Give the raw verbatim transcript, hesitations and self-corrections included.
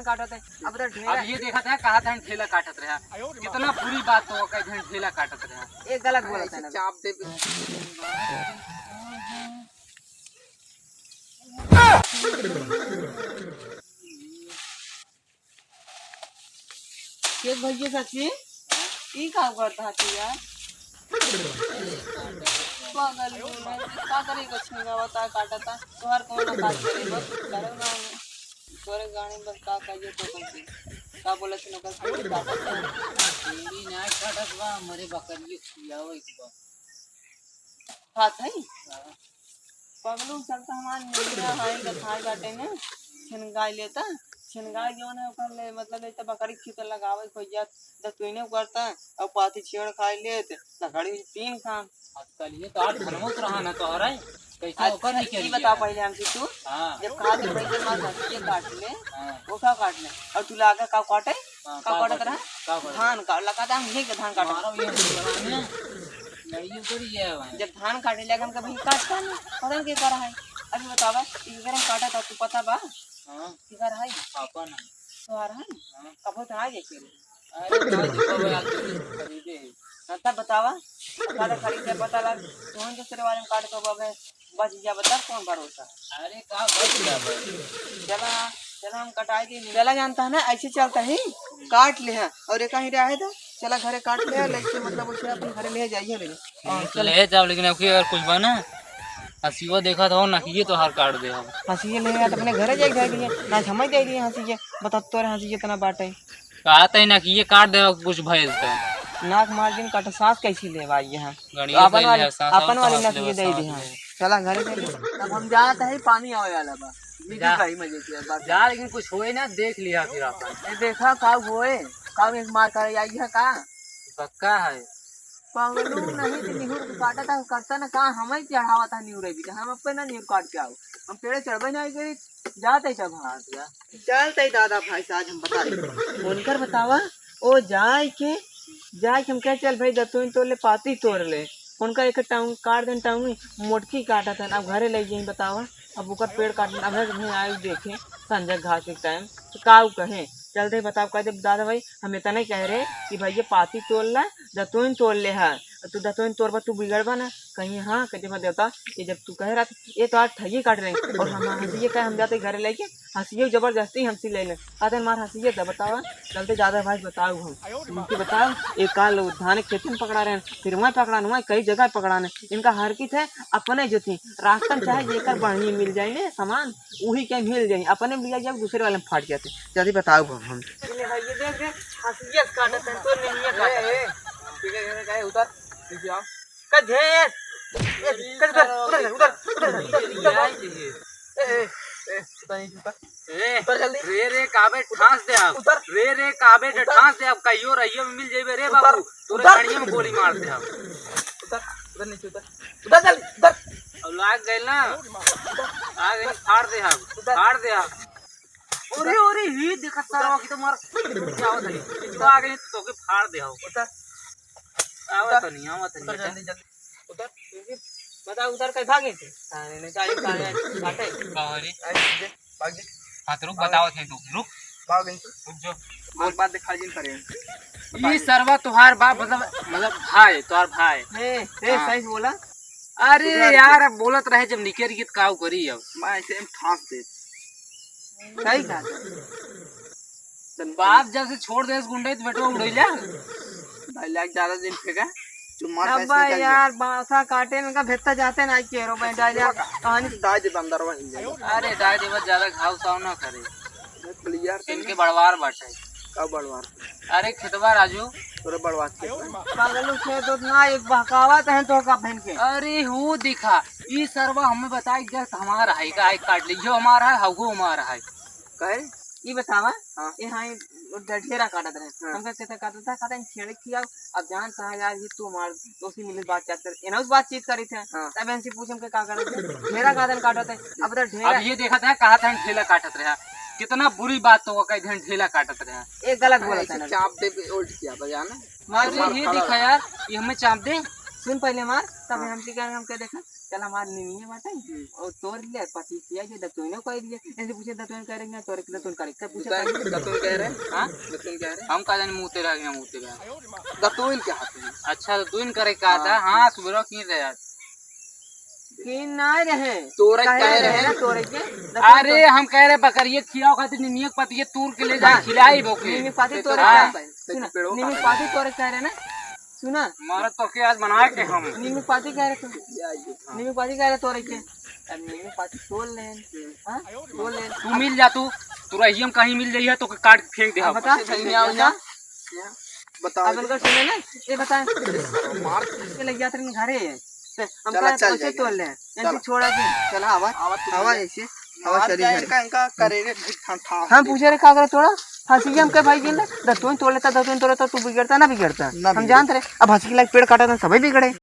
काटत है। अब तो ढेला अब ये देखत है, कहा था ढेला काटत रहा। कितना बुरी बात तो कह ढेला काटत रहा। एक गलत बोलत है ना। चाप दे। के भैया सचिन, ई का करत हती यार? पागल हो ना, का करे, कुछ नहीं आवता, काटता। तोहर कौन औकात करे, बस करो ना। तोरे गाड़ी में बस का कहिए तो कुछ। का बोलत है, नौकर से का बोलत है? बीड़ी ना काटत बा, हमरे बकरिए खियावे के बा। खात है? हाँ। पगलू, चल त हमार निंदा है, गथाई बाटे ने, छिनगाई लेता, छिनगाई जौन है, ओकर ले, मतलब, ले त बकरी खींच लगावे खोज जात, दतुइने करता, और पाती छेड़ खाई लेत, लकड़ी तीन खान। आजकल ये तो आठ भरमत रहा ना तोहरा, कैसे हाँ, ओकर निकल ई गया? बता पहले हमसे तू, हाँ। जब खात है पहले मार हंसिए काट ले, हाँ। वो का काट ले, और तू लागा का काटे, हाँ, का का काटत काटे? रहा? का काटे? धान का, लगा था हम यही के धान काटत। मारो ये वाला ने, लड़ियों कर ये है भाई। जब धान काटे लगे, हम कभी काटता नहीं, पता नहीं के कर है। अभी बतावा, ई के हम काटा था, तू पता बा? हाँ। के कर है? पापा ना। तोहार है? हाँ। कबो तो आ जाए फिर। अरे, भाई, कबो आ जाए, खरीदे। हाँ, तब बतावा, ज्यादा खरीदे पता लग, तू हम दूसरे वाले में काट तो बबे, बच जा, बता कौन भरोसा। अरे, का बच जा भाई? चला, चला, हम कटाई दी। चला, जानता है ना, ऐसे चलता है, काट ले, हाँ, और एक ही रहे तो, चला, घरे काट ले, लेके, मतलब, उसे अपने घरे ले जाइए, ले। हाँ, तो चल। ले जाओ, लेकिन अब की अगर कुछ बा ना, हंसियो देखा था, ना कि ये तो हार काट दे हम। हंसिए ले, तो अपने घरे जाके दे दिए, ना समझ दे दिए, हंसिए, बता, तोरे हंसिए इतना बाटे। कहा तई ना कि ये काट दे, कुछ भइल त। नाक मार दिन काट, सांस कैसी ले भाई यहाँ? गणिया अपन वाली, अपन वाली नस ये दे दी, हाँ। चला घरे चल। अब हम जात है, पानी आवे वाला बा। दीदी जा। कहीं मजे की बात। जा, लेकिन कुछ होए ना, देख लिया फिर अपन। ये देखा का होए, का एक मार कर आई है का? पक्का है। पगलू नहीं तो निहुर के काटा था, करता ना का, हमें चढ़ावा था निहुरे भी, हम अपने ना निहुर काट के आओ। हम पेड़े चढ़बे नहीं करी, जाते ही सब हाथ गया। चलते ही दादा भाई से आज हम बता दे। उनकर बतावा, ओ जाए के, जाए के हम कहे, "चल भाई, दतुइन तोड़ ले, पाती तोड़ ले।" उनका एक टांग काट देन, टांग मोटकी काटा था, अब घरे ले जाई, बतावा। अब ओकर पेड़ काट, अब है कि नहीं आए देखे, संजय घास के टाइम, तो का उ कहे? चलते ही बताओ, कह दे, "दादा भाई, हम इतना ही कह रहे कि भैया, पाती तोड़ ला, दतुइन तोड़ ले है, तू दतुइन तोड़बा, तू बिगड़बा ना।" कहीं, "हाँ," कह दे, "देवता, ये जब तू कह रहा था, ये तो आज ठगी काट रहे हैं।" और हम हंसिए कहे, हम जाते घरे लेके, हंसिए जबरदस्ती हमसे ले ले। कहते, "मार हंसिए तो बताओ, चलते ज्यादा भाई बताओ हम।" उनके बताओ, एक काल धान खेते में पकड़ा रहे हैं, फिर वहाँ पकड़ा, वहाँ कई जगह पकड़ाने। इनका हर की थे अपने जो थी, रास्ता में चाहे जेकर बढ़िया मिल जाए ने सामान, वही के मिल जाए, अपने मिल जाए, दूसरे वाले में फाट जाते। जल्दी बताओ हम। ये ले भाई, ये देख, देख, हंसिए काटत है, तो नहीं है काटत। ए, ए, ठीक है, ठीक है, उतर, नीचे आओ। कधे? ए, कधे उधर, उधर, उधर, उधर, उधर, उधर। ए, ए, ए, उतर नीचे, उतर। ए, उतर जल्दी। रे, रे, काबे ठास दे आप। उतर। रे, रे, काबे उतर। ठास दे आप। कहियो रहियो में मिल जेबे रे उतर। बाबू। तोरे उतर। कड़िया में गोली मार दे हम। उतर, उतर नीचे उतर। उतर जल्दी, उतर। अब लाग गइल ना। उतर। आ गइल, फाड़ दे हम। उतर। फाड़ दे हम। अरे, अरे, ही देखा सरवा की तो मार। क्या होता है? तो आ गइल, तो के फाड़ दे हम। उतर। आवत उतर। नहीं, आवत नहीं, उतर बेटा। जल्दी, जल्दी। उतर। बता, उधर कहीं भागे थे? हाँ, नहीं, नहीं, चाहिए, कहाँ है? काटे। कहाँ रे? आई, दे, भाग दे। हाँ, तो रुक, भाग। बताओ थे तू, रुक। भाग यहीं से। रुक जो। बात, बात दिखा जिन करे। ई सरवा तुहार बाप, मतलब, मतलब भाई, तुहार भाई। ए, ए, हाँ। सही से बोला। अरे उधर यार, के। अब बोलत रहे जब निकल गई तो काऊ करी अब। मैं ऐसे में ठास दे। सही कहा। बाप जब से छोड़ देस गुंडई तो बेटवा उड़ैला। भाई लाख ज्यादा दिन फेंका। तू मार पैसे अब्बा निकल गया। यार, बासा काटे में का भेत्ता जाते ना केरो भाई डाले। कहानी डाल दे बंदर वहीं ले। अरे डाल दे, बस ज्यादा घाव साव ना करे। अरे यार, इनके बड़वार बाटे। का बड़वार? अरे खेतवा राजू। तोरे बड़वार के। पागल खेत उतना एक बहकावत है तो का बहन के। अरे हूँ दिखा, ई सरवा हमें बताई जस्ट हमारा है का, एक काट ली, जो हमारा है, हगो हमारा है। काहे? ई बतावा, हाँ। ये हाँ, ये ढेरा काटत रहे। हाँ। हमका कहते काटत था, कहते हैं, "छेड़े खियाओ।" अब जानता है यार, ये तू हमार दोस्ती मिले बातचीत कर, एना उस बातचीत करी थे। हाँ। तब इनसे पूछ हमके का करत है? ढेरा का दिन काटत है। अब तो ढेरा अब ये देखत है, कहा था ढेला काटत रहे। कितना बुरी बात तो कह दे, ढेला काटत रहे। एक गलत बोलत है ना। चाप दे पे उल्ट किया बजाना। मार अरे ये खड़ा दिखा रहा। यार, ये हमें चाप दे। सुन पहले हमार, तब हाँ। हम क्या, हम क्या देखा, चल हमार निमिये बाटे, हम्म। और तोड़ ले, पति किया जे दतुइनो कह दिए, ऐसे पूछे दतुइन कह रहे हैं, तोरे के दतुइन करे, क्या पूछा दतुइन, था? दतुइन कह रहे हैं? हाँ? दतुइन कह रहे हैं? हम का जाने मुँह तेरा गया, मुँह तेरा। दतुइन क्या हाथ में? अच्छा, दतुइन करे का हाँ। था? हाँ, सुबह की रहे आज। कि ना रहे। तोरे काहे कह रहे रहे हैं? ना तोरे के? अरे, हम कह रहे बकरिए खियाओ खातिर निमिये के पतिये तूर के ले जा, खिलाई बोके। निमिये के पाती तोरे हाँ। कह रहे? सुना, पेड़ों निमिये के पाती तोरे कह रहे ना? सुना। मारा तो के आज बनाए के हम। निमिये के पाती कह रहे तू। निमिये के पाती कह रहे तोरे के। अब निमिये के पाती तोड़ ले। हाँ? तोड़ ले। तू मिल जा तू। तू रहियम कहीं मिल जाइए तो काट के फेंक दे अब हम। बता। अच्छा, धनिया हो जा। बताओ। अब उनका सुने ना, ये बता। मार। ये लग जाते हैं घरे। ते हम चला, कहा चल कैसे जाएगा। तोड़ ले? चला। इनसे छोड़ा के। चला, आवा। आवा, तू आवा ले। ऐसे। आवा, मार चली जाए घर। इनका, इनका करेंगे ठीक ठाक ठाक। हम पूछे रहे, का करे तोड़ा? हंसी हम कहे, भाई गिन ले, दतुइन तोड़ लेता, दतुइन तोड़ लेता, तू बिगड़ता, ना बिगड़ता? ना हम बिगड़ता। जानते रहे, अब हंसी के लायक पेड़ काटा था, सभी बिगड़े।